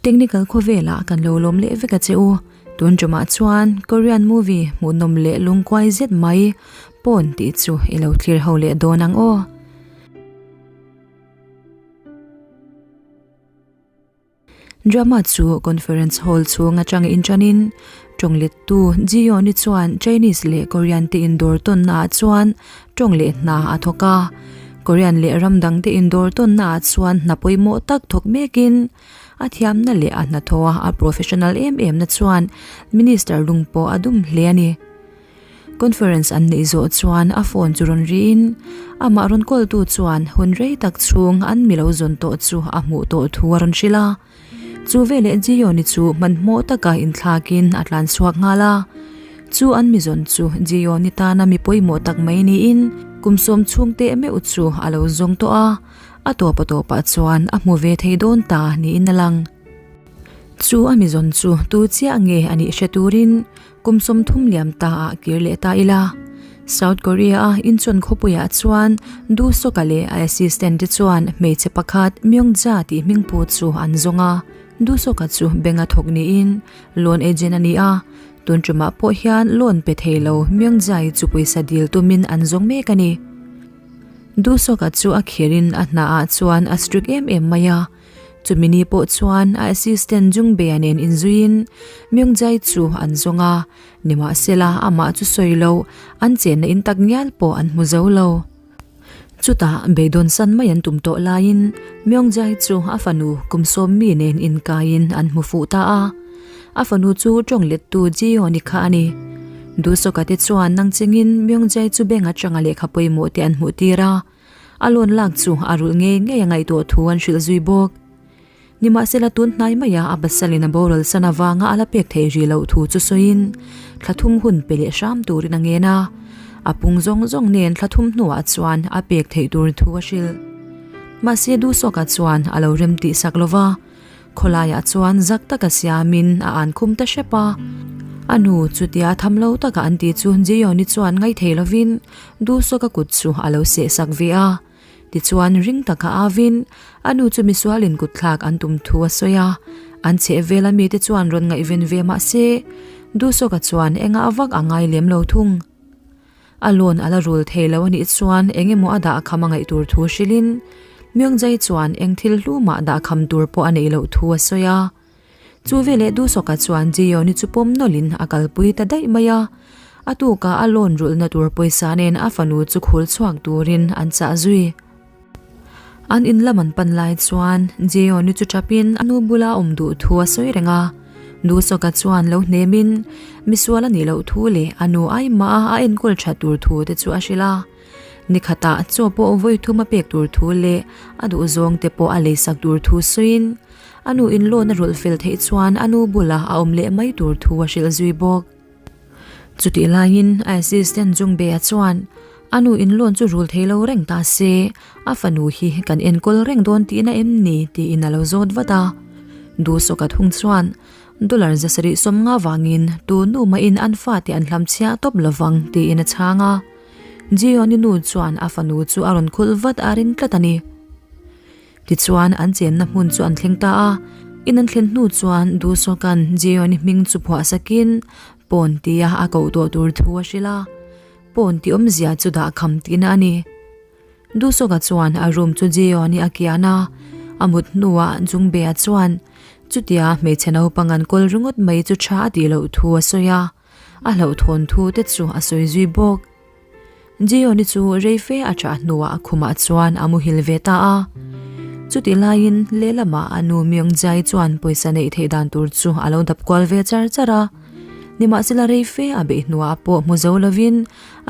Technical khawvelah kan lo lawm leh vek a che u. Tun tumah chuan Korean movie hmuhnawm leh lungkuai zet mai pawn tih chu i lo thlir ho leh dawn ang aw. Drama chu conference hall chhung atang inṭanin tawng lettu Ji-yeon-i chuan Chinese leh Korean te indawr tawnna ah chuan tawng leh hna a thawk a. Korean leh ram dang te indawr tawnna ah chuan hna pawimawh tak thawk mekin a thiamna leh a hnathawh a professional em em na chuan minister lung pawh a dum hle a ni. Conference an neih zawh chuan a phone chu rawn riin amah rawn call tu chuan hun rei tak chhung an mi lo zawn tawh chu a hmuh tawh thu a rawn hrilh a. Chu veleh Jiyoni chu hmanhmawh taka inthlakin a tlan chhuak nghal a. Chu an mi zawn chu Jiyoni tana mi pawimawh tak mai niin kum sawm chhung teh meuh chu a lo zawng tawh a, a tawpa tawpah chuan a hmu ve thei dawn ta niin a lang. Chu a mi zawn chu tu chiah nge a nih hre turin Kum 30 liam ta ah kir leh ta ila. South Korea a Incheon khawpuiah chuan Du Soka leh a assistant te chuan hmeichhe pakhat Myung Ja tih hmingpu chu an zawng a. Du Soka chu bank a thawk niin loan agent a ni a, tun tumah pawh hian loan pe thei lo Myung Ja i chu pawisa dil tumin an zawng mek a ni. Du Soka chu a khirin a hna ah chuan a strict em em mai a. Chumi ni pawh chuan a assistant Jungbea nen inzuiin Myungjai chu an zawng a, nimahsela amah chu sawi lo, an chenna in tak ngial pawh an hmu zo lo. Chutah beidawn san mai an tum tawh laiin Myungjai chu a fanu kum sawm mi nen inkaiin an hmu fuh ta a, a fanu chu tawng lettu Ji-yeon-i kha a ni. Duhsawka te chuan nang chengin Myungjai chu bank atanga lehkha pawimawh te an hmuh tir a, A loan lak chu a rulh ngei ngei a ngaihtuah thu an hrilh zui bawk. Nimahsela tun hnai maia a pasalin a boral san avanga a la pek theih rih loh thu chu sawiin thla thum hun pe leh hram turin a ngen a. A pung zawng zawng nen thla thum hnuah chuan a pek theih tur thu a hrilh. Mahse Duhsawka chuan a lo rem tih sak lova. Khawlaiah chuan zak taka siamin a an khum ta hrep a. A nu chutia tham lo taka an tih chu Jiyoni chuan ngaithei lovin Duhsawka kut chu a lo seh sak ve a. Tichuan ring taka avin a nu chu misualin kutthlak an tum thu a sawi a. An chheh vela mite chuan rawn ngaihven ve mah se Duhsawka chuan engah vak a ngai lem lo thung. A loan a la rul thei lo a nih chuan eng emaw a dah kham a ngaih tur thu hrilhin Myungjai chuan eng thil hlu mah dah kham tur pawh a neih loh thu a sawi a. Chu veleh Duhsawka chuan Jiyoni chu pawm nawlhin a kalpui ta daih mai a. A tukah a loan rulhna tur pawisa nen a fanu chu khul chhuak turin an chah zui. An in lam an pan lai chuan Jiyoni chu ṭapin a nu bula awm duh thu a sawi reng a. Duhsawka chuan lo hnemin misual a nih loh thu leh a nu aimah a enkawl ṭhat tur thu te chu a hrilh a. Nikhatah chaw pawh vawi thum a pek tur thu leh a duhzawng te pawh a leisak tur thu sawiin a nu in loan a rulh fel theih chuan a nu bulah a awm leh mai tur thu a hrilh zui bawk. Chutih laiin a assistant Jungbea chuan a nu in loan chu rul thei lo reng ta se, a fanu hi kan enkawl reng dawn tihna em ni tiin a lo zawt vat a. Duhsawka thung chuan dollar 750 vangin tu nu mahin an fate an hlamchhiah tawp lovang tiin a chhang a. Jeon-i nu chuan a fanu chu a rawn khulh vat a ring tlat a ni. Tichuan an chenna hmun chu an thleng ta a, in an thlen hnu chuan Duhsawka'n Jeon-i hming chu phuah sakin Pawn tia a koh tawh tur thu a hrilh a, Pawn tih awmzia chu dah kham tihna a ni. Duhsawka chuan a room chu Jeon-i a kian a, a mut hnuah Jungbea chuan chutia hmeichhe naupang an kawl ringawt mai chu tha a tih loh thu a sawi a, a hlauhthawn thu te chu a sawi zui bawk. Jeon-i chu rei fe a ṭah hnuah khumah chuan a muhil ve ta a. Chutih laiin lehlamah a nu Myung-jae chuan pawisa neih theih dan tur chu a lo dap kual ve char char a. Nimahsela rei fe a beih hnuah pawh hmu zo lovin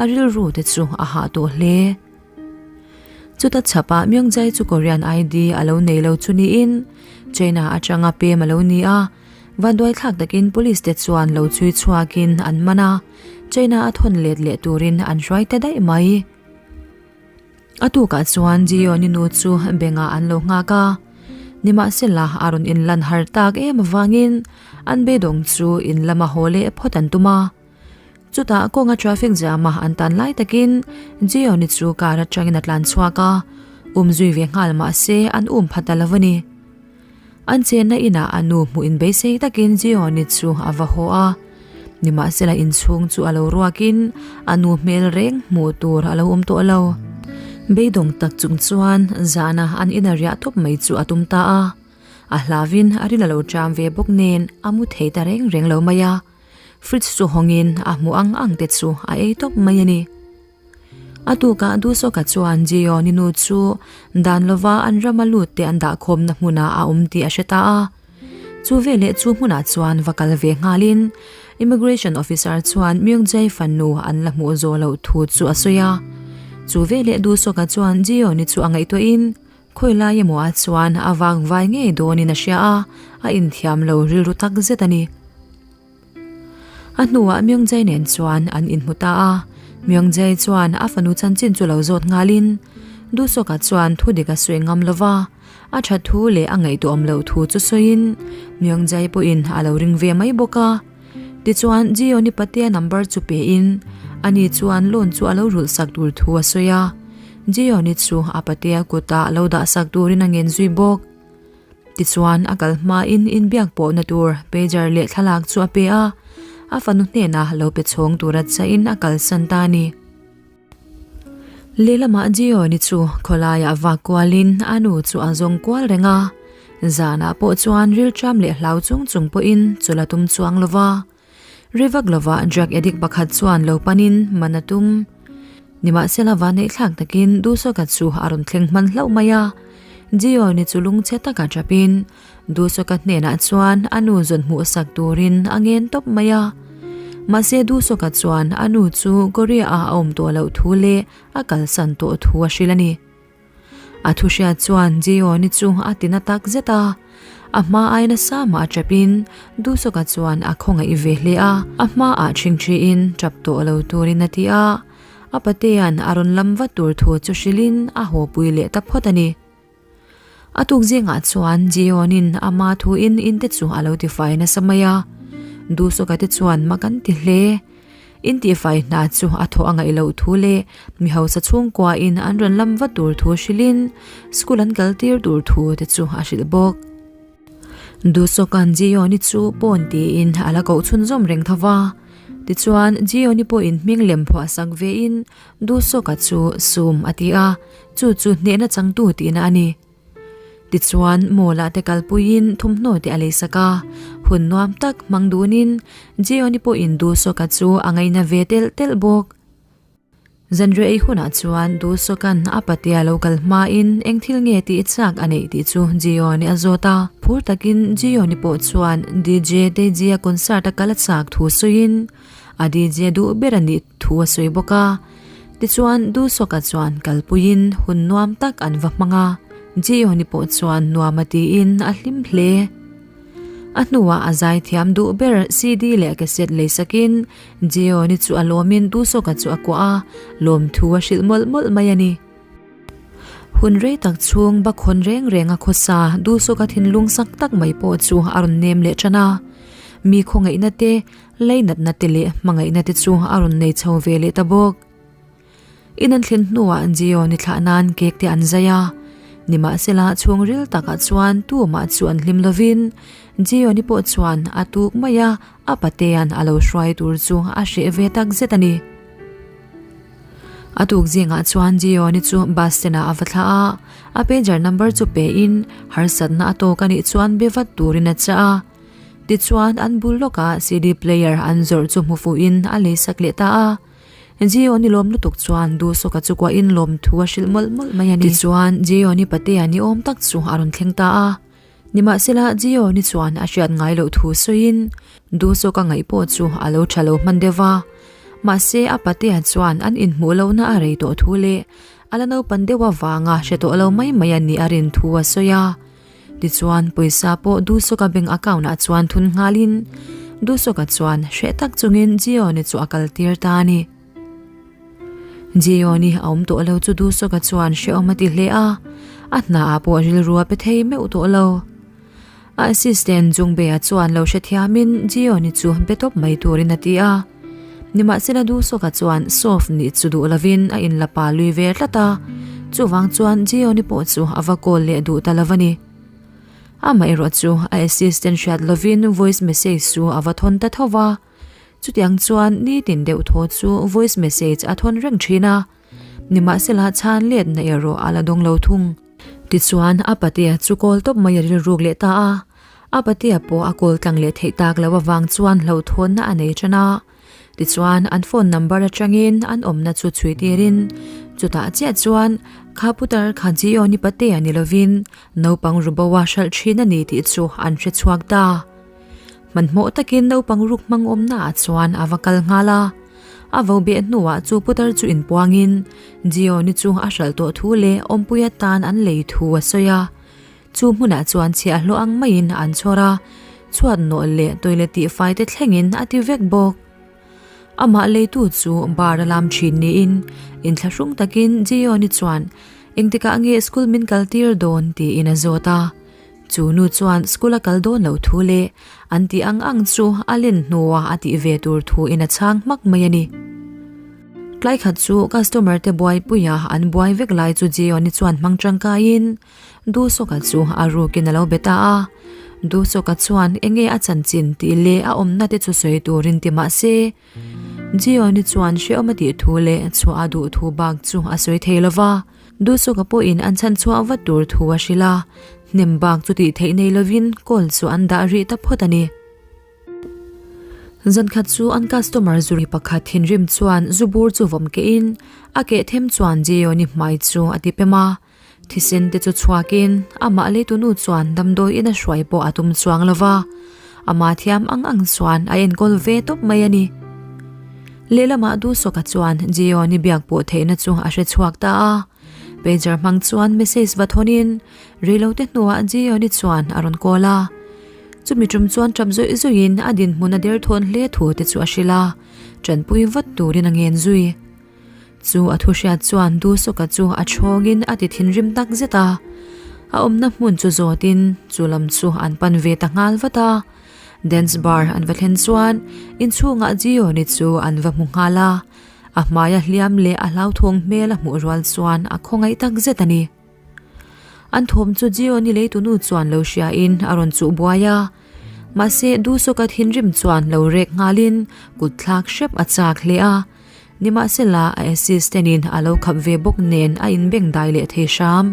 a rilru te chu a hah tawh hle. Chuta chhapah Myung-jae chu Korean ID a lo nei lo chu niin China atanga pem a lo ni a. Vanduai thlak takin police te chuan lo chhui chhuakin an man a. China a thawn let leh turin an hruai ta daih mai. A tukah chuan Jiyoni nu chu bengah an lo nghak a, nimahsela a rawn inlan har tak em avangin an beidawng chu in lama haw leh phawt an tum a. Chutah kawnga traffic jam a an tan lai takin Jiyoni chu car atangin a tlan chhuak a, um zui ve nghal mahse an um pha ta lo a ni. An chenna inah a nu hmuh inbeisei takin Jioni chu a va haw a. Nimahsela inchhung chu a lo ruakin a nu hmel reng hmuh tur a lo awm tawh lo. Beidawng tak chung chuan zana an ina riah tawp mai chu a tum ta a. A hlavin a ril a lo ṭam ve bawk nen a mu thei ta reng reng lo mai a. Fridge chu hawngin a hmuh ang ang te chu a ei tawp mai a ni. A tukah Duhsawka chuan Jioni nu chu dan lova an rama lut te an dahkhawmna hmunah a awm tih a hre ta a. Chu veleh chu hmunah chuan va kal ve nghalin Immigration Officer chuan Myung-jae fanu an la hmuh zawh loh thu chu a sawi a. Chu veleh Duhsawka chuan Jioni chu a ngaihtuahin khawi lai emaw ah chuan a vang vai ngei dawnin a hria a, a inthiam lo rilru tak zet a ni. A hnuah Myung-jae nen chuan an inhmu ta a, Myung-jae chuan a fanu chanchin chu lo zawt nghalin Duhsawka chuan thu dik a sawi ngam lo va, a tha thu leh a ngaihtuahawm loh thu chu sawiin Myung-jae pawhin a lo ring ve mai bawk a. Tichuan Ji-yeon-i patea number chu pein ani chuan loan chu a lo rulh sak tur thu a sawi a, Ji-yeon-i chu a patea kutah lo dah sak turin a ngen zui bawk. Tichuan a kal hmain inbiak pawhna tur pager leh thlalak chu a pe a, a fanu hnenah lo pe chhawng tura chahin a kalsan ta a ni. Lehlamah Jioni chu khawlaiah vak kualin a nu chu a zawng kual reng a, zanah pawh chuan rilṭam leh hlau chung chung pawhin chu la tum chuang lo va. Ri vak lovah drug addict pakhat chuan lo panin man a tum. Nimahsela vanneih thlak takin Duhsawka chu a rawn thleng hman hlauh mai a. Jioni chu lungchhe taka chapin Duhsawka hnenah chuan a nu zawn hmuh sak turin a ngen tawp mai a. Mahse Duhsawka chuan a nu chu Korea ah a awm tawh loh thu leh a kalsan tawh thu a hrilh a ni. A thu hriat chuan Jioni chu a ti na tak zet a, a hma ai nasa mah a chapin Duhsawka chuan a khawngaih ve hle a, a hmaah ṭhingṭhiin ṭap tawh lo turin a ti a, a patea'n a rawn lam vat tur thu chu hrilhin a hawpui leh ta phawt a ni. A tuk zingah chuan Jioni'n ama thuin in te chu a lo tifai nasa mai a, Duhsawka te chuan mak an ti hle. Intihfai hna chu a thawh a ngaih loh thu leh mi hausa chhungkuain an rawn lam vat tur thu hrilhin school an kal tir tur thu te chu a hrilh bawk. Duhsawka'n Jioni chu pawn tiin a la koh chhunzawm reng tho va. Tichuan Jioni pawhin hming lem phuah sak vein Duhsawka chu sum a ti a, chu chu hnehna changtu tihna a ni. Tichuan mall ah te kalpuiin thawmhnaw te a lei sak a, hun nuam tak hmang dunin Jioni pawhin Duhsawka chu a ngaina ve telh telh bawk. Zanriah ei hunah chuan Duhsawka'n a patea lo kal hmain eng thil nge tih chak a neih tih chu Jioni a zawt a, phur takin Jioni pawh chuan DJ Daisy-a concert a kal a chak thu sawiin A DJ duh ber a nih thu a sawi bawk a. Tichuan Duhsawka chuan kalpuiin hun nuam tak an va hmang a. Jioni pawh chuan nuam a tiin a hlim hle. A hnuah a zaithiam duh ber CD leh cassette lei sakin Jioni chu a lawmin Duhsawka chu a kuah a, lawmthu a hrilh mawlh mawlh mai a ni. Hun rei tak chhung bakhawn reng reng a khawsa Duhsawka thinlung sak tak mai pawh chu a rawn nem leh tan a. Mi khawngaihna te, Leinatna te leh hmangaihna te chu a rawn nei chho ve leh ta bawk. In an thlen hnuah Gio ni thlah nan cake te an zai a, nimahsela chhungril takah chuan tumah chu an hlim lovin Gio ni pawh chuan a tuk mai a, a patea'n a lo hruai tur chu a hreh ve tak zet a ni. A tuk zingah chuan Gio ni chu bus stand ah a va thlah a, a pager number chu pein harsatna a tawk a nih chuan be vat turin a chah a. Tichuan an bul lawkah CD player an zawrh chu hmu fuhin a lei sak leh ta a. Jioni lawm lutuk chuan Duhsawka chu kuahin lawmthu a hrilh mawlh mawlh mai a ni. Tichuan Jioni patea ni awm tak chu a rawn thleng ta a. Nimahsela Jioni chuan a hriat ngai loh thu sawiin Duhsawka ngaih pawh chu a lo tha lo hman deuh va. Mahse a patea chuan an inhmuh lohna a rei tawh thu leh a la naupan deuh avanga hre tawh lo mai mai a nih a rin thu a sawi a. Tichuan pawisa pawh Duhsawka bank account ah chuan thun nghalin Duhsawka chuan hreh tak chungin Jioni chu a kal tir ta a ni. Jioni a awm tawh lo chu Duhsawka chuan hrehawm a ti hle a, a hna ah pawh rilru a pe thei meuh tawh lo. A assistant Jungbei-a chuan lo hrethiamin Jioni chu be tawp mai turin a ti a. Nimahsela Duhsawka chuan soft nih chu duh lovin a inla pa lui ve tlat a, chuvang chuan Jioni pawh chu a va call leh duh ta lo a ni. Amaherawh chu a assistant hriat lovin voice message chu a va thawn ta tho va. Chutiang chuan nitin deuh thaw chu voice message a thawn reng thin a. Nimahsela chhan letna erawh a la dawng lo thung. Tichuan a patea chu kawl tawp mai a rilruk leh ta a. A patea pawh a kawl tlang leh theih tak loh avang chuan hlauhthawnna a nei tan a. Tichuan an phone number atangin an awmna chu chhui tirin chutah chiah chuan kha putar kha Jioni patea ni lovin naupang ruboa hralh thin a ni tih chu an hre chhuak ta. Hmanhmawh takin naupang ruk hmang awmnaah chuan a va kal nghal a. A vo beh hnuah chu putar chu inpuangin Jioni chu a hralh tawh thu leh awmpui atan an lei thu a sawi a. Chu hmunah chuan chhiahhlawh ang maiin an chhawr a, chhuat nawh leh toilet tihfai te thlengin a ti vek bawk. Amah leitu chu bar a lam thin niin inthlahrung takin Jioni chuan engtikah nge school min kal tir dawn tiin a zawt a. Chu nu chuan school a kal dawn loh thu leh an tih ang ang chu a len hnuah a tih ve tur thu in a chhang hmak mai a ni. Tlai khat chu customer te buaipuia an buai vek lai chu Jioni chuan hmang tangkaiin Duhsawka chu a rukin a lo be ta a. Duhsawka chuan enge a chanchin tih leh a awmna te chu sawi turin ti mah se, Jioni chuan hrehawm a tih thu leh chhuah a duh thu bak chu a sawi thei lo va. Duhsawka pawhin an chhan chhuah vat tur thu a hrilh a, hnem bak chu tih theih nei lovin call chu an dah rih ta phawt a ni. Zankhat chu an customer zuri pakhat thinrim chuan zu bur chu vawm kehin a keh them chuan Jioni hmai chu a ti pem a. Thisen te chu chhuakin amah leitunu chuan damdawi in a hruai pawh a tum chuang lo va, amah thiam ang ang chuan a enkawl ve tawp mai a ni. Lehlamah Duhsawka chuan Jioni biak pawh theihna chu a hre chhuak ta a, pager hmang chuan message va thawnin reilote hnuah Jioni chuan a rawn call a. Chumi tum chuan tap zawih zawihin a dinhmun a derthawn hle thu te chu a hrilh a, tanpui vat turin a ngen zui. Chu a thu hriat chuan Duhsawka chu a chhawngin a ti thinrim tak zet a. A awmna hmun chu zawtin chu lam chu an pan ve ta nghal vat a. Dance bar an va thlen chuan inchhungah Jioni chu an va hmu nghal a. A hmaia hliam leh a hlauthawng hmel a hmuh rual chuan a khawngaih tak zet a ni. An thawm chu Jioni leitunu chuan lo hriain a rawn chuh buai a. Mahse Duhsawka thinrim chuan lo rek nghalin kut thlak hrep a chak hle a. Nimahsela a assistant in a lo khap ve bawk nen a inbeng dai leh thei hram.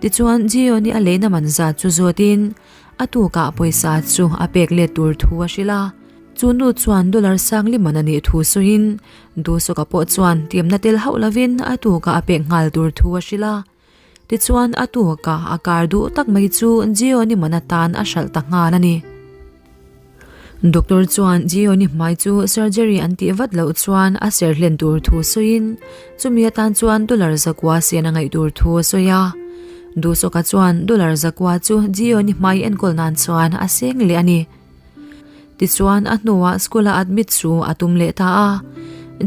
Tichuan Jioni a leina man zat chu zawtin a tukah pawisa chu a pek let tur thu a hrilh a. Chu nu chuan dollar sang liman a nih thu sawiin Duhsawka pawh chuan tiamna tel hauh lovin a tukah a pek nghal tur thu a hrilh a. Tichuan a tukah a kar duh tak mai chu Jioni man atan a hralh ta nghal a ni. Doctor chuan Jioni hmai chu surgery an tih vat loh chuan a ser hlen tur thu sawiin chumi atan chuan dollar zakua sen a ngaih tur thu a sawi a. Duhsawka chuan dollar zakua chu Jioni hmai enkawl nan chuan a seng leh a ni. Tichuan a hnuah school a admit chu a tum leh ta a.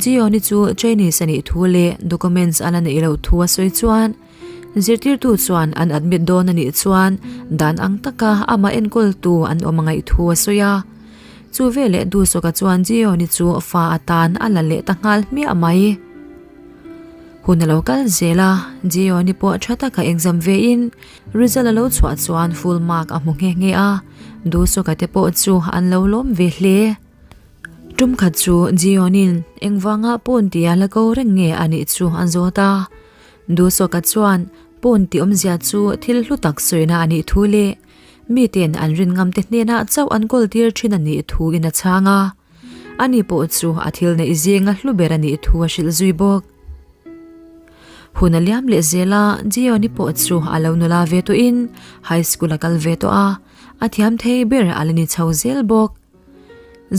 Jioni chu Chinese a nih thu leh documents a la neih loh thu a sawi chuan Zirtirtu chuan an admit dawn a nih chuan dan ang taka amah enkawltu an awm a ngaih thu a sawi a. Chu veleh Duhsawka chuan Jioni chu fa atan a la leh ta nghal hmiah mai. Hun a lo kal zel a, Jioni pawh tha taka exam vein result a lo chhuah chuan full mark a hmu nghe nghe a, Duhsawka te pawh chu an lo lawm ve hle. Tum khat chu Jionin engvanga pawn tia la ko reng nge a nih chu an zawt a. Duhsawka chuan pawn tih awmzia chu thil hlu tak sawina a nih thu leh miten an rin ngam te hnenah chauh an kawl tir thin a nih thu in a chhang a. Ani pawh chu a thil neih zinga hlu ber a nih thu a hrilh zui bawk. Hun a liam leh zel a, Jioni pawh chu a lo nula ve tawhin high school a kal ve tawh a, a thiam thei ber a la ni chho zel bawk.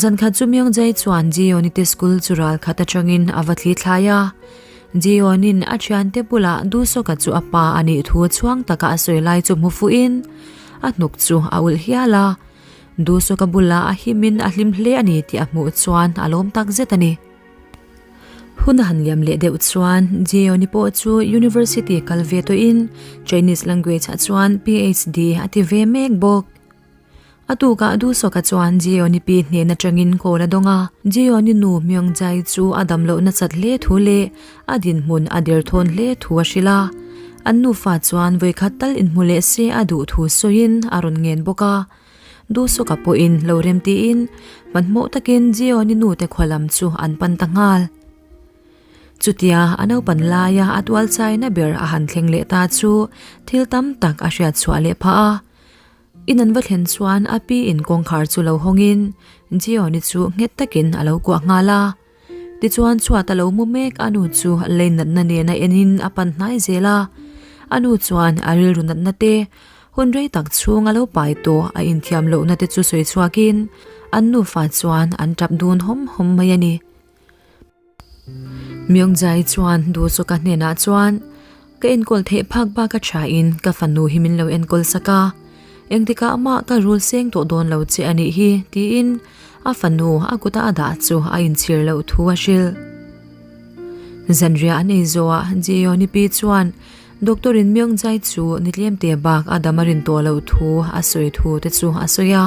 Zan khat chu Myung-jae chuan Ji-yeon-i te school chu ral khat atangin a va thli thlai a. Ji-yeon-in a thiante bulah Duhsawka chu a pa a nih thu chhuang taka a sawi lai chu hmu fuhin a hnuk chu a ulh hial a. Duhsawka bulah a himin a hlim hle a ni tih a hmuh chuan a lawm tak zet a ni. Hun a han liam leh deuh chuan Ji-yeon-i pawh chu university kal ve tawhin Chinese language ah chuan PhD a ti ve mek bawk. A tukah Duhsawka chuan Jioni pi hnen atangin call a dawng a. Jioni nu Myungjai chu a dam loh nasat hle thu leh a dinhmun a derthawn hle thu a hrilh a. An nufa chuan vawikhat tal inhmu leh se a duh thu sawiin a rawn ngen bawk a. Duhsuka pawhin lo rem tiin hmanhmawh takin Jioni nute khua lam chu an pan ta nghal. Chutia a naupan laia a tualchaina ber a han thleng leh ta chu thil tam tak a hriat chhuah leh phah a. In an va thlen chuan a pi in kawngkhar chu lo hawngin Jioni chu nghet takin a lo kuah nghal a. Tichuan chhuat a lo mu mek a nu chu lei natna nena enin a pan hnai zel a. A nu chuan a rilru natna te, hun rei tak chhung a lo pai tawh a inthiam lohna te chu sawi chhuakin an nufa chuan an tap dun hawm hawm mai a ni. Myungjai chuan Duhsuka hnenah chuan, Ka enkawl theih phak bak a tha in ka fanu hi min lo enkawl sak a, engtikah mah ka rul seng tawh dawn lo che a nih hi, tiin a fanu a kuta a dah chu a inchhir loh thu a hrilh. Zanriah an ei zawhah Jeon-i pi chuan Doctor in Myungjai chu nitlem te bak a dam a rin tawh loh thu a sawi thu te chu a sawi a.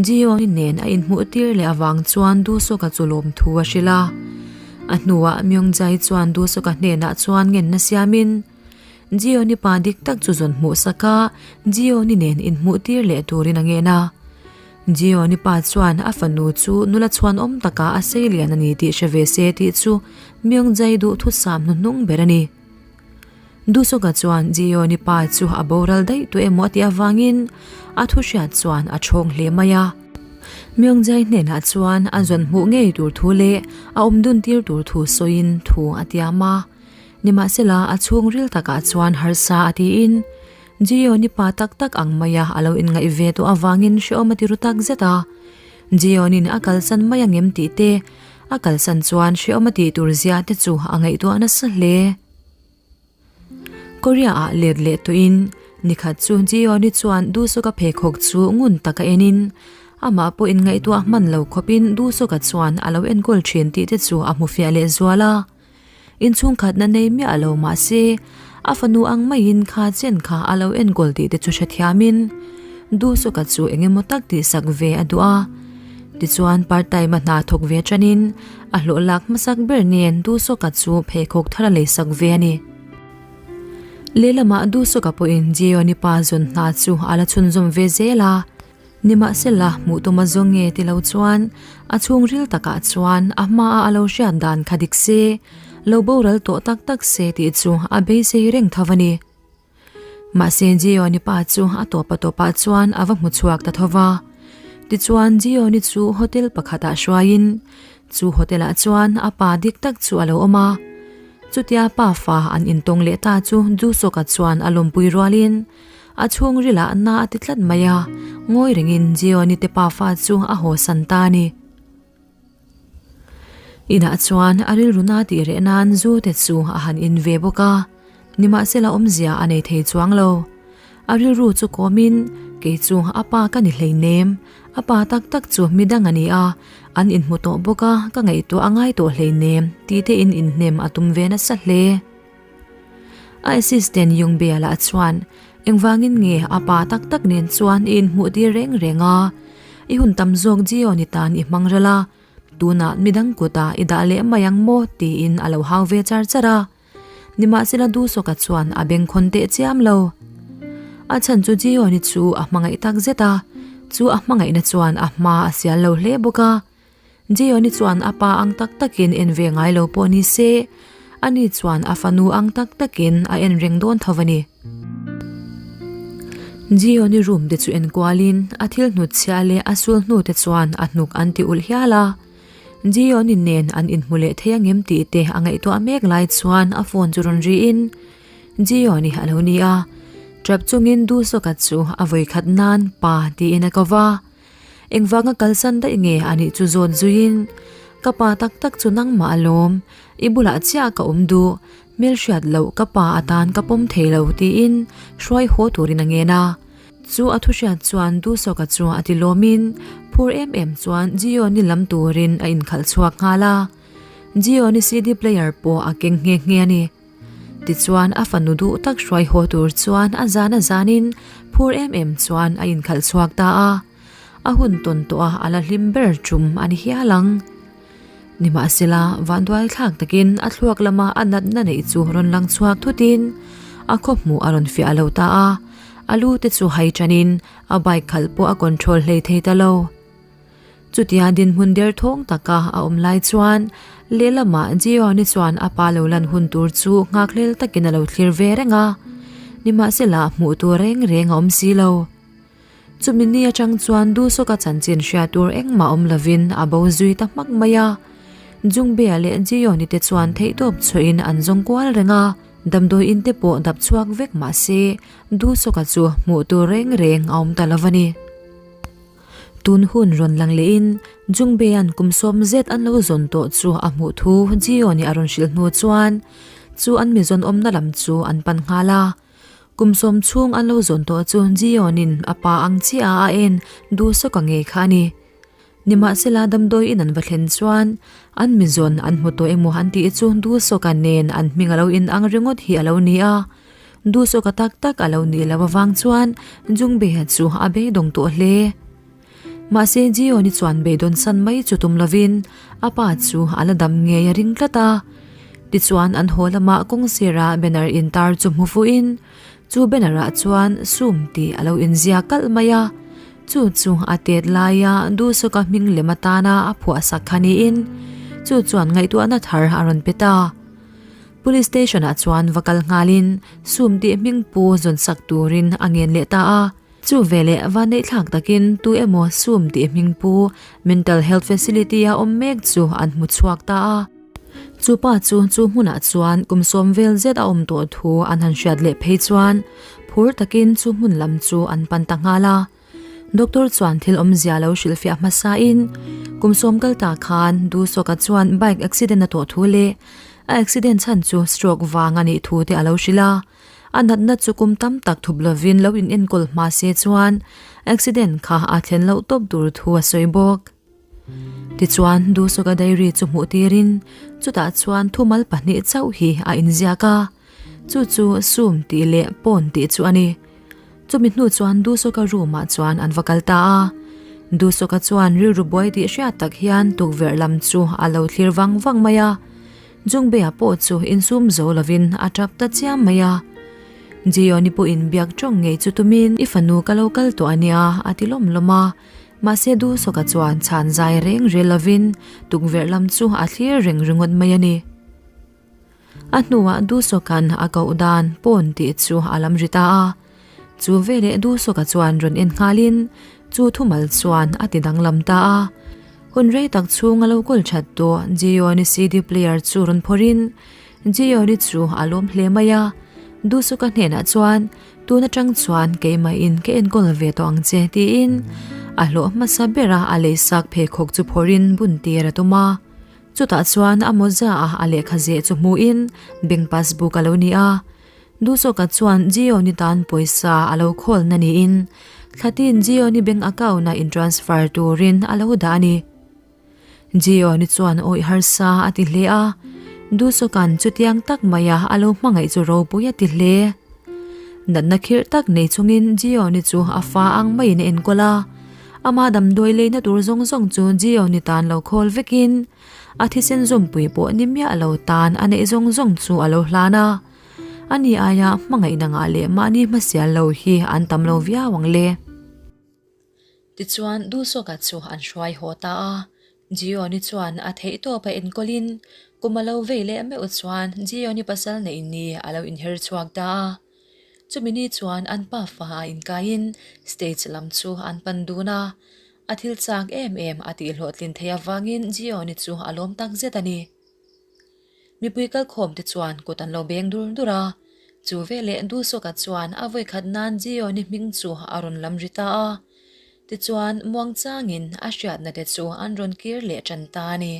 Jeon-i nen a inhmuh tir leh avang chuan Duhsuka chu lawm thu a hrilh a. A hnuah Myung-jae chuan Duhsuka hnenah chuan ngenna siamin, Jeon-i pa dik tak chu zawn hmuh sak a, Jeon-i nen inhmuh tir leh turin a ngen a. Jeon-i pa chuan a fanu chu nula chhuanawm takah a sei lian a ni tih hre ve se tih chu Myung-jae duhthusam hnuhnung ber a ni. Duhsuka chuan Jioni pa chu a boral daih tawh emaw a tih avangin a thu hriat chuan a chhawng hle mai a. Myungjai hnenah chuan a zawn hmuh ngei tur thu leh a awm dun tir tur thu sawiin thu a tiam a. Nimahsela a chhungril takah chuan harsa a tiin Jioni pa tak tak ang maia a lo inngaih ve tawh avangin hrehawm a ti ru tak zet a. Jionin a kalsan mai angem tih te, a kalsan chuan hrehawm a tih tur zia te chu a ngaihtuah nasa hle. Korea ah let leh tawhin nikhat chu Jioni chuan Duhsuka pheikhawk chu ngun taka enin amah pawh inngaihtuah hman lo khawpin Duhsuka chuan a lo enkawl thin tih te chu a hmu fiah leh zual a. Inchhungkhatna nei miah lo mahse a fanu ang maiin kha chen kha a lo enkawl tih te chu hrethiamin Duhsuka chu engemaw tak tihsak ve a duh a. Tichuan part time a hna thawk ve tanin a hlawh lak hmasak ber nen Duhsuka chu pheikhawk thar a leisak ve a ni. Lehlamah Duhsuka pawhin Jeon-i pa zawn hna chu a la chhunzawm ve zel a, nimahsela hmuh tuma zawng nge ti lo chuan a chhungril takah chuan a hmaa a lo hriat dan kha dik se, lo boral tawh tak tak se tih chu a beisei reng tho a ni. Mahse Jeon-i pa chu a tawpa tawpah chuan a va hmu chhuak ta tho va. Tichuan Jeon-i chu hotel pakhatah hruaiin chu hotel-ah chuan a pa dik tak chu a lo awm a. Chutia pa fa an intawng leh ta chu Jusok-a chuan a lawmpui rualin a chhungrilah na a ti tlat mai a, ngawi rengin Jeon-i te pa fa chu a hawsan ta a ni. Inah chuan a rilru na tih reh nan zu te chu a han in ve bawk a, nimahsela awmzia a nei thei chuang lo. A rilru chu kawmin, Kei chu a pa ka ni hleinem, a pa tak tak chu midang a ni a, an inhmu tawh bawk a, ka ngaihtuah a ngai tawh hleinem tih te in inhnem a tum ve nasa hle. A assistant Yungbea lah chuan, Engvangin nge a pa tak tak nen chuan i inhmuh tir reng reng a? I hun tam zawk Jioni tan i hmang ral a, tunah midang kutah i dah leh mai ang maw? tiin a lo hau ve char char a. Nimahsela Duhsawka chuan a bengkhawn teh chiam lo. A chhan chu Jioni chu a hmangaih tak zet a, chu a hmangaihna chuan a hma a sial lo hle bawk a. Jeon-i chuan a pa ang tak takin en ve ngai lo pawh ni se, ani chuan a fanu ang tak takin a en reng dawn tho a ni. Jeon-i room te chu en kualin a thil hnutchhiah leh a sul hnu te chuan a hnuk an ti ulh hial a. Jeon-i nen an inhmu leh thei angem tih te a ngaihtuah mek lai chuan a phone chu rawn riin Jeon-i a lo ni a. Tap chungin Duhsawka chu a vawikhat nan pa tiin a ko va. Engvanga kalsan daih nge a nih chu zawt zuiin, Ka pa tak tak chu nangmah alawm, i bulah chiah ka awm duh, hmelhriat loh ka pa atan ka pawm thei lo tiin hruai haw turin a ngen a. Chu a thuhriat chuan Duhsawka chu a ti lawmin phur em em chuan Jioni lam turin a inkhalh chhuak nghal a. Jioni CD player pawh a keng nghe nghe a ni. Tichuan a fanu duh tak hruai haw tur chuan a zan a zanin phur em em chuan a inkhalh chhuak ta a, a hun tawn tawh a a la hlim ber tum a ni hial ang. Nimahsela vanduai thlak takin a thluak lama a natna neih chu rawn lang chhuak thutin. a khaw hmuh a rawn fiah lo ta a, a lu te chu hai ṭanin a bike khalh pawh a control hlei thei ta lo. Chutia dinhmun derthawng taka a awm lai chuan lehlamah Jeon-i chuan a pa lo lan hun tur chu nghakhlel takin a lo thlir ve reng a, nimahsela hmuh tur reng reng a awm si lo. Chumi ni atang chuan Dusawka chanchin hria tur engmah awm lovin a bo zui ta hmak mai a. Jungbea leh Jeon-i te chuan theihtawp chhuahin an zawng kual reng a, damdawi in te pawh dap chhuak vek mah se Dusawka chu hmuh tur reng reng a awm ta lo a ni. Tun hun rawn lang lehin Jungbea'n kum sawm zet an lo zawn tawh chu a hmuh thu Jiyeon-i a rawn hrilh hnu chuan chu an mi zawn awmna lam chu an pan nghal a. Kum sawm chhung an lo zawn tawh chu Jiyeon-in a pa ang chiah a a en duhsawka ngei kha a ni. Nimahsela damdawi in an va thlen chuan an mi zawn an hmu tawh emaw an tih chu duhsawka nen an hming a lo inang ringawt hi a lo ni a. Duhsawka tak tak a lo nih loh avang chuan Jungbea chu a beidawng tawh hle. Mahse Jioni chuan beidawn san mai chu tum lovin a pa chu a la dam ngei a ring tlat a. Tichuan an haw lamah kawngsira banner intar chu hmu fuhin chu banner ah chuan sum tih a lo inziak kalh mai a. Chu chu a tet laia Duhsawka hming lem atana a phuah sak kha niin chu chuan ngaihtuahna thar a rawn pe ta. Police station ah chuan va kal nghalin sum tih hming pu zawn sak turin a ngen leh ta a. Chu veleh vanneihthlak takin tu emaw sum tih hming pu mental health facility a awm mek chu an hmu chhuak ta a. Chu pa chu chu hmunah chuan kum sawm vel zet a awm tawh thu an han hriat leh phei chuan phur takin chu hmun lam chu an pan ta nghal a. Doctor chuan thil awmzia lo hrilhfiah hmasain kum sawm kal ta khan Duhsawka chuan bike accident a tawh thu leh a accident chhan chu stroke vang a nih thu te a lo hrilh a. A natna chu kum tam tak thup lovin lo in enkawl hma se chuan accident kha a thlen loh tawp tur thu a sawi bawk. Tichuan Duhsawka diary chu hmuh tirin chutah chuan thumal pahnih chauh hi a inziak a, chu chu sum tih leh pawn tih chu a ni. Chumi hnu chuan Duhsawka room ah chuan an va kal ta a. Duhsawka chuan rilru buai tih hriat tak hian tukverh lam chu a lo thlir vang vang mai a. Jungbea pawh chu insum zo lovin a tap ta chiam mai a. Jioni pawhin biak tawng ngei chu tumin i fanu ka lo kal tawh a nia a ti lawm lawm a. Mahse Duhsawka chuan chhan zai reng rel lovin tukverh lam chu a thlir reng ringawt mai a ni. A hnuah Duhsawka'n a koh dan pawn tih chu a lam ri ta a. Chu veleh Duhsawka chuan rawn en nghalin chu thumal chuan a ti danglam ta a. Hun rei tak chhung a lo kawl that tawh Jioni CD player chu rawn phawrhin Jioni chu a lawm hle mai a. Duhsawka hnenah chuan tun atang chuan keimahin ka enkawl ve tawh ang che tiin a hlawh hmasa bera a leisak pheikhawk chu phawrhin bun tir a tum a. Chutah chuan a mawza a a lehkha zeh chu hmuhin bank passbook a lo ni a. Duhsawka chuan Jioni tan pawisa a lo khawlna niin thlatin Jioni bank account-a in transfer turin a lo dah a ni. Jioni chuan awih harsa a ti hle a, Duhsawka'n chutiang tak maia a lo hmangaih chu ropui a ti hle. Natna khirh tak nei chungin Jioni chu a fa ang maiin a enkawl a. Ama damdawi leina tur zawng zawng chu Jioni tan lo khawl vekin a thisen zawmpui pawh ni miah lo tan a neih zawng zawng chu a lo hlan a. Ani aia hmangaihna ngah leh mahni hmasial lo hi an tam lo viau ang le. Tichuan Duhsawka chu an hruai haw ta a. Jioni chuan a theihtawp a enkawlin kum a lo vei leh meuh chuan Jioni pasal neih ni a lo inher chhuak ta a. Chumi ni chuan an pa fa a inkaiin stage lam chu an pan dun a, a thil chak em em a tih hlawhtlin theih avangin Jioni chu a lawm tak zet a ni. Mipui kalkhawm te chuan kut an lo beng dur dur a, chu veleh Duhsawka chuan a vawikhat nan Jioni hming chu a rawn lam ri ta a, tichuan muangchangin a hriatna te chu an rawn kir leh tan ta a ni.